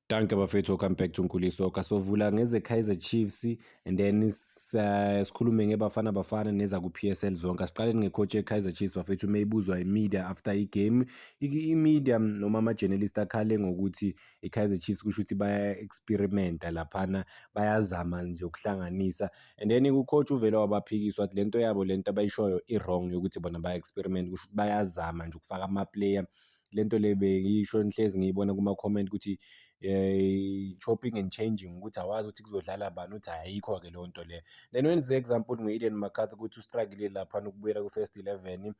Dankie bafethu, welcome back to Nkuli Soccer. Sovula ngeze-Kaizer Chiefs and then sikhulume ngeBafana Bafana neza ku-PSL zonke. Asiqaleni nge-coach ye-Kaizer Chiefs bafethu, mayibuzwa i-media after i-game. I-media noma ama-journalist akhale ngokuthi i-Kaizer Chiefs kusho ukuthi baya-experimenta laphana, bayazama nje ukuhlanganisa. And then ku-coach uvele wabaphikisa, wathi lento yabo, lento abayishoyo i-wrong, yokuthi bona baya-experiment, kusho ukuthi bayazama nje ukufaka ama-player. Lento le bengiyisho, nihlezi ngiyibona kuma-comment ukuthi chopping and changing, ukuthi awazi ukuthi kuzodlala bani, uthi ayikho-ke leyo nto leyo. Then wenze example nge-Aden McCarthy ukuthi u-struggle laphana ukubuyela ku-first 11,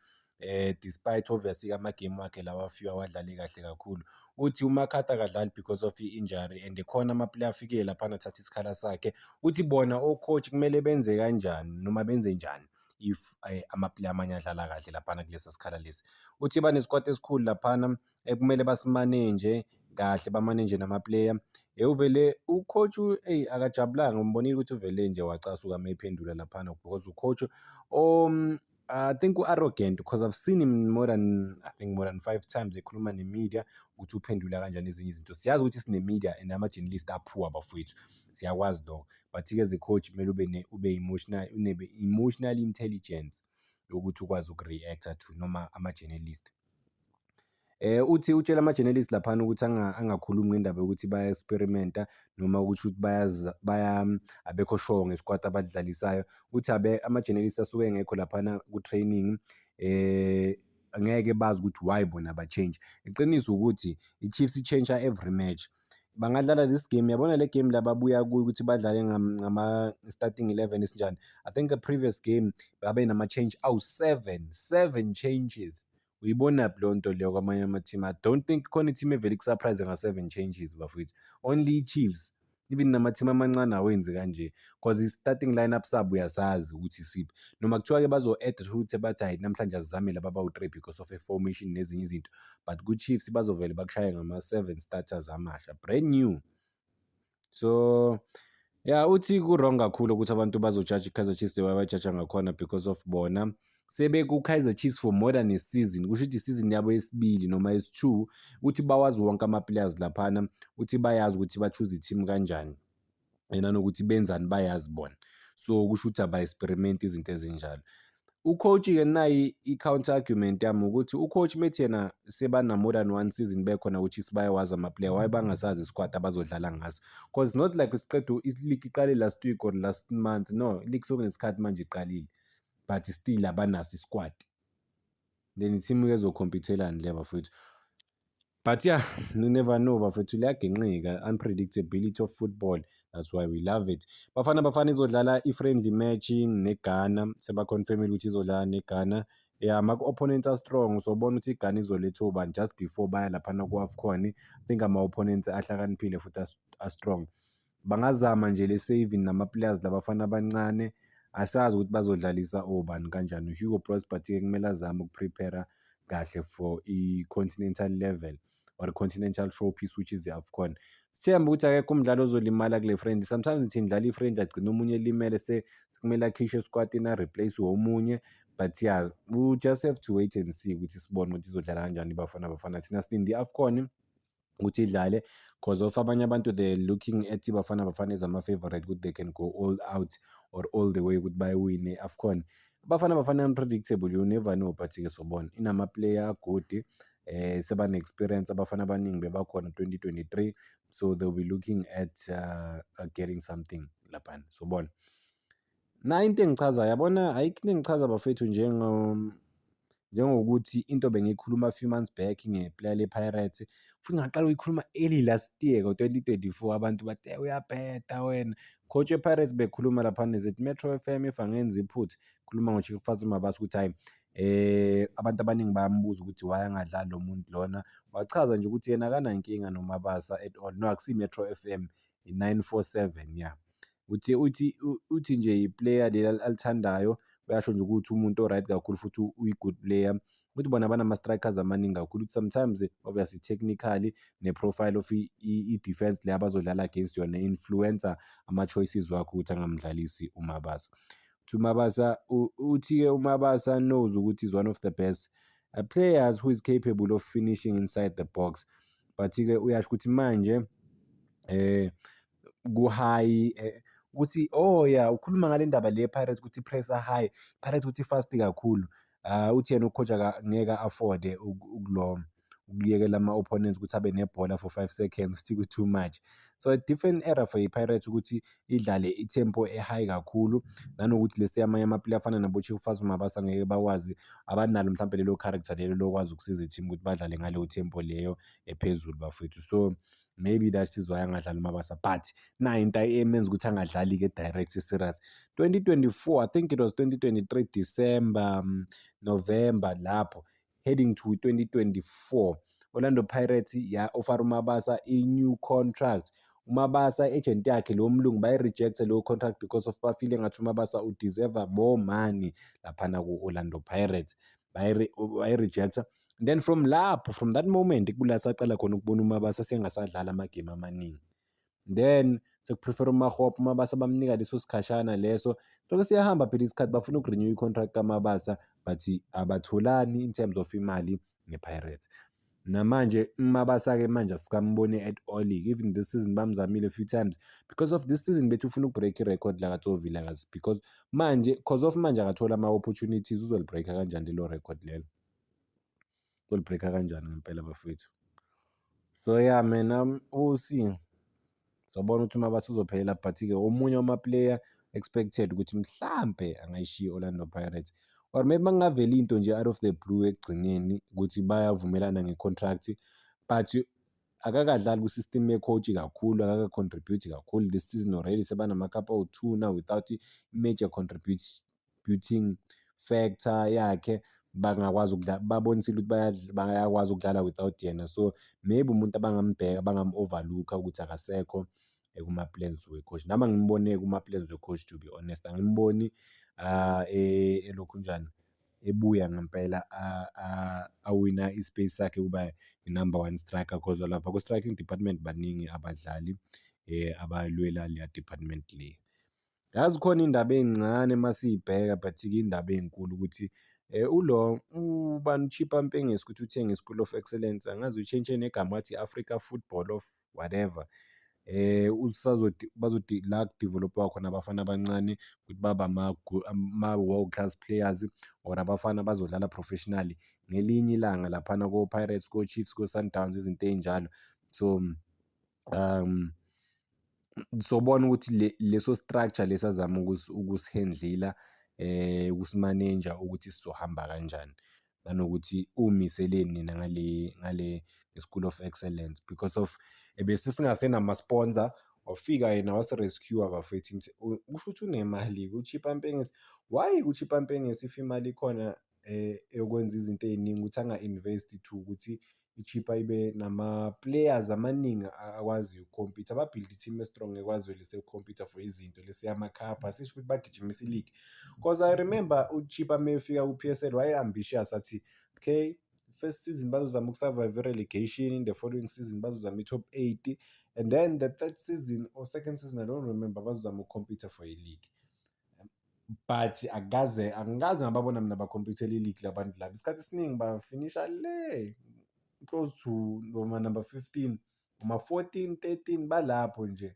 despite obviously ama-game wakhe lawa afike awadlale kahle kakhulu. Uthi uMcCarthy akadlali because of i-injury and khona ama-player afikile laphana athatha isikhala sakhe. Uthi bona o-coach kumele benze kanjani noma benze njani if ama-player amanye adlala kahle laphana kulesa sikhala lesi? Uthi bane-squad esikhulu laphana ekumele basi-manage kahle, ba-manage nama-player. Uvele u-coach, eyi, akajabulanga, umbonile ukuthi uvele nje wacasuka mayephendula laphana because u-coach I think u-arrogant, because I've seen him more than, I think, more than five times ekhuluma ne-media ukuthi uphendula kanjani ezinye izinto. Siyazi ukuthi sine-media and ama-journalist aphuwa bafowethu, siyakwazi lokho, but-ke as a coach kumele ube emotional, une-emotional intelligence yokuthi ukwazi uku-react-a to noma ama-journalist. Uthi utshela ama-journalist laphana ukuthi angakhulumi ngendaba yokuthi baya-experimenta noma ukuthi baya abekho sure nge-squad abadlalisayo. Uthi abe ama-journalist asuke engekho laphana ku-training, angeke bazi ukuthi why bona ba-change. Iqiniso ukuthi i-Chiefs i-change every match. Bangadlala this game, yabona le game la babuya kuyo ukuthi badlale ngama-starting 11 esinjani. I think a previous game babe nama-change awu-seven, seven changes. Uyibonaphi leyo nto leyo kwamanye ama-team? I don't think khona i-team evele iku-surprise nga-seven changes bafowethu, only i-Chiefs. Even nama-team amancane awenzi kanje, cause i-starting line-up sabo uyasazi ukuthi isiphi. Noma kuthiwa-ke bazo-add ukuthi bathi, "Hhayi, namhlanje asizame laba abawu-three because of i-formation nezinye izinto," but ku-Chiefs bazovele bakushaye ngama-seven starters amasha, brand new. So yeah, uthi ku-wrong kakhulu ukuthi abantu bazojaja i-Kaizer Chiefs the way abajaja ngakhona, because of bona sebeku-Kaizer Chiefs for more than a season, kusho ukuthi isizini yabo yesibili noma yesi-two, ukuthi bawazi wonke ama-players laphana, uthi bayazi ukuthi ba-choose i-team kanjani nanokuthi benzani, bayazi bona. So kusho ukuthi aba-experiment izinto ezinjalo. U-coach-ke, nayi i-counter argument yami, ukuthi u-coach methi yena sebana more than one season bekhona ku-Chiefs, bayawazi ama-player, why bangasazi i-squad abazodlala ngaso? Cause not like isiqeda i-league, iqale last week or last month, no, i-league sokunesikhathi manje iqalile, but still abanaso i-squad. Then i-team ezo-compete-elani le bafowethu? But yeah, you never know bafethu, liyaginqika, unpredictability of football, that's why we love it. Bafana Bafana izodlala i-friendly match neGhana, seba-confirm-ile ukuthi izodlala neGhana. Yeah, ama-opponents a-strong, sobona ukuthi iGhana izoletha obani just before baya laphana ku-AFCON. I think ama-opponents ahlakaniphile futhi a-strong. Bangazama nje le saving nama-players labafana abancane, asazi ukuthi bazodlalisa obani kanjani. U-Hugo Broos, but-ke kumele azame uku-prepare kahle for i-continental level or continental showpiece, which is i-AFCON. Sithembe ukuthi akekho umdlali ozolimala kule friendly. Sometimes nithi nidlala i-friendly, agcine omunye elimele, sekumele akhishwe e-squad-ini a-replace omunye. But yeah, we just have to wait and see ukuthi sibone ukuthi izodlala kanjani iBafana Bafana. Thina silinde i-AFCON ukuthi idlale, cause of abanye abantu, they looking at iBafana Bafana as ama-favourite ukuthi they can go all out or all the way ukuthi bayiwine i-AFCON. Bafana Bafana unpredictable, you never know, but-ke sobona inama-player a-good, sebane-experience, abafana abaningi bebakhona 2023, so they'll be looking at getting something laphana, sobona. Nayi into engichazayo, yabona, ayikho into engichaza bafethu njengokuthi into bengiyikhuluma a few months back nge-player le-Pirates, futhi ngaqala ukuyikhuluma early last year ngo-2024, abantu bathi uyabheda wena. Coach we-Pirates bekhuluma laphana ethi Metro FM, if angenzi iphutha, khuluma ngoTshegofatso Mabasa ukuthi hhayi, abantu abaningi bayambuza ukuthi why angadlali lo muntu lona, wachaza nje ukuthi yena akanankinga noMabasa at all. No, akusiyo i-Metro FM, i-947, yeah. Uthi nje i-player leli alithandayo, uyasho nje ukuthi umuntu o-right kakhulu futhi uyi-good player. Ukuthi bona banama-strikers amaningi kakhulu, ukuthi sometimes obviously technically ne-profile of i-defense le abazodlala against yona influence-a ama-choices wakhe ukuthi angamdlalisi uMabasa. Uthi uMabasa, uthi-ke uMabasa knows ukuthi is one of the best players who is capable of finishing inside the box, but-ke uyasho ukuthi manje Ku-high ukuthi, oh yeah, ukhuluma ngale ndaba le ye-Pirates ukuthi i-press-a high, i-Pirates ukuthi i-fast kakhulu. Uthi yena u-coach ngeke a-afford-e ukulo ukuyekela ama-opponents ukuthi abe nebhola for 5 seconds, uthi ku-too much. So a different era for i-Pirates ukuthi idlale i-tempo e-high kakhulu, nanokuthi lesi amanye ama-player afana nabo-Tshegofatso Mabasa ngeke bakwazi, abanalo mhlampe lelo character lelo lokwazi ukusiza i-team ukuthi badlale ngaleyo tempo leyo ephezulu, bafowethu. So maybe that is why angadlali uMabasa, but nayo into emenza ukuthi angadlali-ke direct serious. 2024, I think it was 2023 December, November lapho, heading to 2024, Orlando Pirates ya-offer uMabasa i-new contract. UMabasa, agent yakhe lo mlungu, bayi-reject-a leyo contract because of ba-feel-e ngathi uMabasa u-deserve more money laphana ku-Orlando Pirates. Bayi-reject-a. Then from lapho, from that moment, kula saqala khona ukubona uMabasa sengasadlali amagemu amaningi. Then seku-prefer uMakgopa, uMabasa bamnika leso sikhashana leso. Lokho siyahamba phela isikhathi, bafuna uku-renew i-contract kaMabasa, but abatholani in terms of imali ne-Pirates. Namanje uMabasa-ke manje asikamboni at all, even this season bamzamile a few times because of this season bethi ufuna uku-break i-record lakaTso Vilakazi, because manje, cause of manje akathola ama-opportunities, uzoli-break-a kanjani lelo record lelo? Uzoli-break-a kanjani ngempela, bafowethu? So yeah man, we'll see. Sobona ukuthi uMabasa uzophelela, but-ke omunye wama-player expected ukuthi mhlampe angayishiya i-Orlando Pirates, or maybe makungavela into nje out of the blue ekugcineni ukuthi bayavumelana nge-contract, but akakadlali ku-system ye-coach kakhulu, akaka-contribute kakhulu this season. Already sebanama-cup awu-two now without i-major contributing factor yakhe. Bangakwazi ukudlala, babonisile ukuthi bayakwazi ukudlala without yena, so maybe umuntu abangambheka, abangam-overlook-a ukuthi akasekho kuma-plans we-coach. Nami angimboni kuma-plans we-coach, to be honest, angimboni elokhunjani ebuya ngempela awina i-space sakhe ukuba i-number one striker, cause lapha ku-striking department baningi abadlali abalwela leya department le. Yazi khona iy'ndaba ey'ncane masiy'bheka, but-ke iy'ndaba ey'nkulu ukuthi ulo ubani uChippa Mpengesi ukuthi uthenge i-School of Excellence, angazi ushintshe negama wathi i-Africa Football of whatever. Bazothi la ku-develop-wa khona abafana abancane ukuthi babe ama-world class players or abafana abazodlala professionally ngelinye ilanga laphana ko-Pirates, ko-Chiefs, ko-Sundowns, izinto ey'njalo. So sobona ukuthi leso structure lesi azama ukusihendlela, ukusimaneja ukuthi sizohamba kanjani, nanokuthi uwumiseleni nina ngale School of Excellence, because of bese singasenama-sponsor, wafika yena wasi-rescue-a, bafethu. Kusho ukuthi unemali-ke uChippa Mpengesi. Why uChippa Mpengesi, if imali ikhona yokwenza izinto ey'ningi, ukuthi anga-invest to ukuthi iChippa ibe nama-players amaningi akwaziyo uku-compete-a, ba-build-e i-team e-strong ekwaziyo lese uku-compete-a for izinto lesi ama-cup, asisho ukuthi bagijimisa i-league. Cause I remember uChippa mefika ku-P_S_L waye-ambitious, athi okay, first season bazozama uku-survive i-relegation, the following season bazozama i-top eight, and then the third season or second season, I don't remember, bazozama uku-compete-a for i-league. But akukaze, angikaze ngababona mina ba-compete-ela i-league la bantu laba. Isikhathi esiningi ba-finish-a le close to noma number 15, uma 14, 13, balapho nje,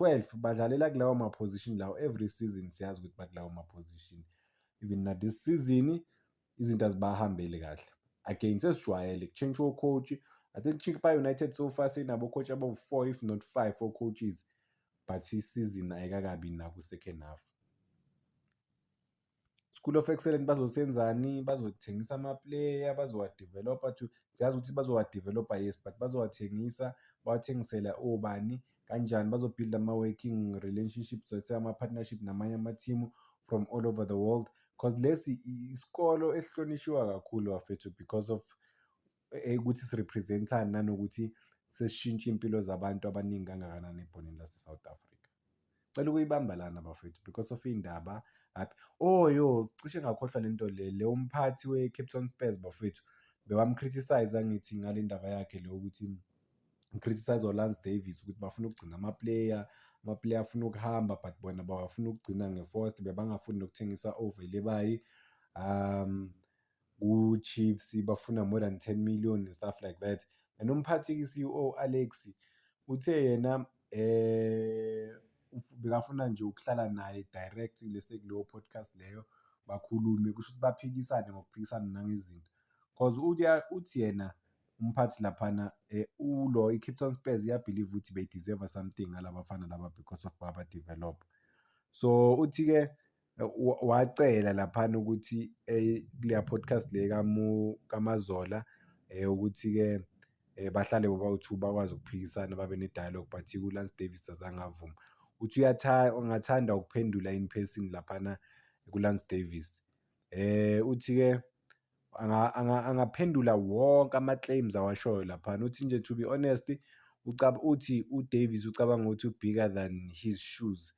12, badlalela kulawo ma-position lawo every season. Siyazi ukuthi bakulawo ma-position. Even na this season izinto azibahambeli kahle. Again, sesijwayele ku-change o-coach. I think Chippa United so far senabo coach abawu-four, if not five o-coaches, but isizini ayikakabi naku-second half. School of Excellence bazosenzani? Bazothengisa ama-player, bazowa-develop-a to, siyazi ukuthi bazowa-develop-a, yes, but bazowathengisa, bawathengisela obani, kanjani? Bazo-build-a ama-working relationships, let's say ama-partnership namanye ama-team from all over the world, cause lesi isikolo esihlonishwa kakhulu, bafethu, because of ukuthi si-represent-ani nanokuthi sesishintshe iy'mpilo zabantu abaningi kangakanani ebholeni lase-South Africa. Cela ukuyibamba lana, bafethu, because of iy'ndaba. Oh yo, cishe ngakhohlwa le nto le, lo mphathi we-Cape Town Spurs, bafethu, bebam-criticise-a, angithi, ngale ndaba yakhe le yokuthi criticize o-Lance Davies ukuthi bafuna ukugcina ama-player, ama-player afuna ukuhamba but bona bawafuna ukugcina nge-force, bebangafuni nokuthengisa oVelebayi. Ku-Chiefs bafuna more than 10 million and stuff like that. And umphathi-ke, i-CEO Alex, uthe yena Bekafuna nje ukuhlala naye direct lese kuleyo podcast leyo, bakhulume, kusho ukuthi baphikisane ngokuphikisana nangezinto, 'cause uthi yena umphathi laphana, ulo i-Cape Town Spurs iya-believe ukuthi beyi-deserve something ngala bafana laba because of baba-develop. So uthi-ke wacela laphana ukuthi kuleya podcast le kaMazola ukuthi-ke bahlale bobawu-two, bakwazi ukuphikisana, babe ne-dialogue, but u-Lance Davies azange avuma. Uthi ungathanda ukuphendula in person laphana ku-Lance Davies. Uthi-ke angaphendula wonke ama-claims awashoyo laphana. Uthi nje, to be honest, uthi u-Davies ucabanga ukuthi u-bigger than his shoes.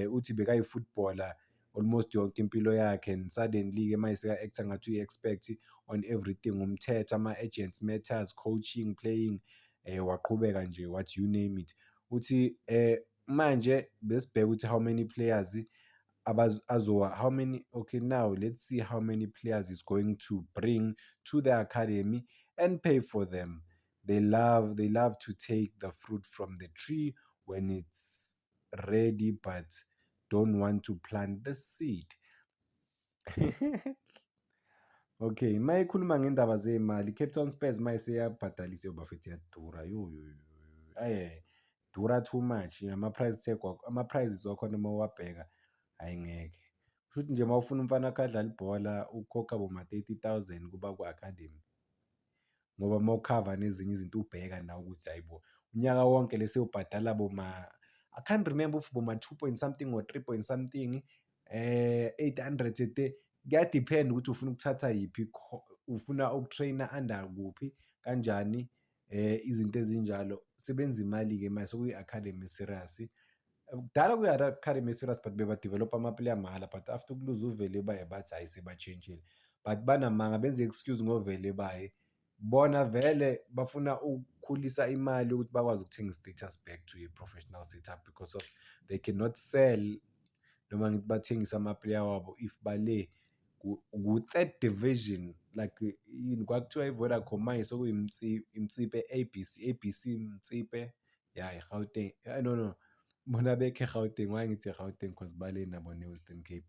Uthi bekayi-footballer almost yonke impilo yakhe, and suddenly-ke manje seka-act-a ngathi uyi-expert on everything, umthetho, ama-agents matters, coaching, playing, waqhubeka nje wathi, you name it. Uthi manje besibheke ukuthi how many players azowa, how many, okay, now let's see how many players is going to bring to the academy and pay for them. They love to take the fruit from the tree when it's ready but don't want to plant the seed. Okay, uma ekhuluma ngendaba zey'mali, i-Cape Town Spurs uma iseyabhadalisa, bafethu, iyadura, yo yo yo, aye dura too much. Ama-price tag, ama-prices wakhona uma uwabheka, hhayi ngeke. Kusho ukuthi nje uma ufuna umfana wakho adlale ibhola, ukhokha boma-30,000 kuba ku-academy, ngoba uma ukhava nezinye izinto, ubheka nawe ukuthi hhayi bo, unyaka wonke lese ubhadala boma, I can't remember if boma two point something or three point something, 800 a day. Kuya-depend ukuthi ufuna ukuthatha yiphi, ufuna uku-train-a under kuphi, kanjani, izinto ezinjalo. Sebenza imali-ke manje, sekuyi-academy serious. Kudala kuyi-academy serious, but beba-develop-a ama-player mahhala, but after ukuluza uVele baye bathi hhayi, sebantshintshile, but banamanga, benze i-excuse ngoVele baye bona vele bafuna ukukhulisa imali yokuthi bakwazi ukuthenga i-status back to a professional setup, because of they cannot sell, noma ngithi bathengise ama-player wabo if bale ku-third division, like yini kwakuthiwa i-Vodacom, manje sekuyi-Motsepe ABC, ABC Motsepe ya i-Gauteng. No, bona bekho e-Gauteng. Why ngithi e-Gauteng? 'Cause bale nabo ne-Western Cape,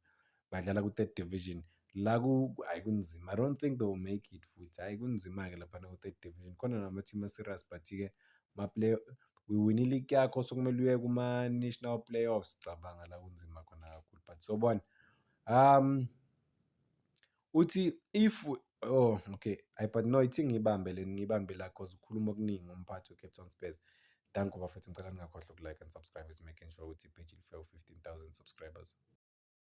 badlala ku-third division la, hhayi kunzima. I don't think they will make it futhi. Hhayi kunzima-ke laphana ku-third division, khona nama-team a-serious, but-ke ma-play uyiwinile i-league yakho, sekumele uye kuma-national playoffs. Cabanga la kunzima khona kakhulu, but sobona. Uthi if, oh okay, hhayi, but no, ithi ngiyibambe le, ngiyibambe la, 'cause ukhuluma okuningi umphathi we-Cape Town Spurs. Danko bafethu, ngicela ningakhohlwa uku-like and subscribe, is making sure ukuthi i-page lifika ku-15,000 subscribers.